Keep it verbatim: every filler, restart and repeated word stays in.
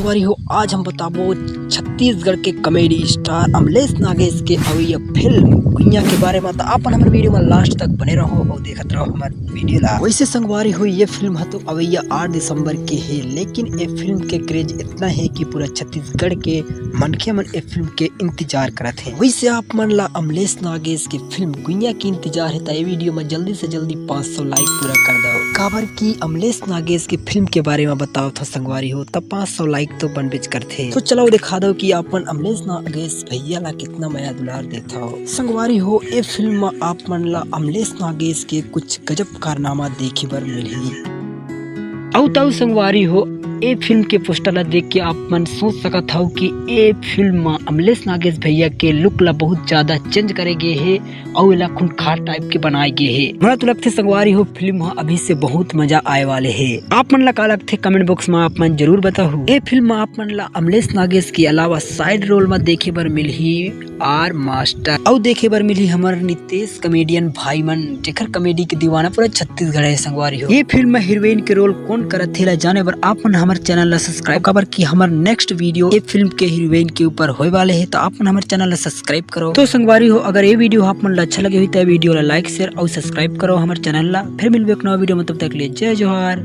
संगवारी हो, आज हम बताबो छत्तीसगढ़ के कॉमेडी स्टार अमलेश नागेश के अवइया फिल्म गुइयां के बारे में। तो आप मन हमर वीडियो में लास्ट तक बने रहो अउ देखत रहो हमर वीडियो ला। वैसे संगवारी हो, ये फिल्म ह तो अवइया आठ दिसंबर के हे, लेकिन ये फिल्म के क्रेज इतना हे कि पूरा छत्तीसगढ़ के मनखे मन ये फिल्म के इंतजार करत हे। वैसे आप मन ला अमलेश नागेश के फिल्म गुइयां के इंतजार हे, त ये वीडियो में जल्दी से जल्दी पाँच सौ लाइक पूरा कर दो, काबर कि अमलेश नागेश के फिल्म के बारे में बतावत हों संगवारी हो, त पाँच सौ लाइक तो बनबेच करथे। तो चलो दिखा दो कि आप मन अमलेश नागेश भैया ला कितना मया दुलार देथव। संगवारी हो, ए फिल्म में आप मन ला अमलेश नागेश के कुछ गजब कारनामा देखे बर मिलही। अउ तउ संगवारी हो, ए फिल्म के पोस्टर ला देख के आप मन सोच सकत हव कि ए फिल्म म अमलेश नागेश भैया के लुक ला बहुत ज्यादा चेंज करे गे हे अउ एला खूंखार टाइप के बनाए गे हे। मोला तो लगथे संगवारी हो, फिल्म ह अभी से बहुत मजा आए वाले हे। आप मन ला का लगथे, कमेंट बॉक्स म आप मन जरूर बताहू। ए फिल्म म आप मन ला अमलेश नागेश के अलावा साइड रोल म देखे बर मिलही आर मास्टर, अउ देखे बर मिलही हमर नितेश कॉमेडियन भाई मन, जेकर कॉमेडी के दीवाना पूरा छत्तीसगढ़ हे संगवारी हो। ये फिल्म में हीरोइन के रोल कौन करत हे ला जाने बर आप मन हमर चैनल ला सब्सक्राइब, काबर कि हमर नेक्स्ट वीडियो ये फिल्म के हीरोइन के ऊपर होए वाले हे, तो आप मन हमर चैनल ला सब्सक्राइब करो। तो संगवारी हो, अगर ये वीडियो आप मन ला अच्छा लगे होही तो ये वीडियो ला लाइक, शेयर अउ सब्सक्राइब करो हमर चैनल ला। फिर मिलबे एक नवा वीडियो में, तब तक के लिए जय जोहार।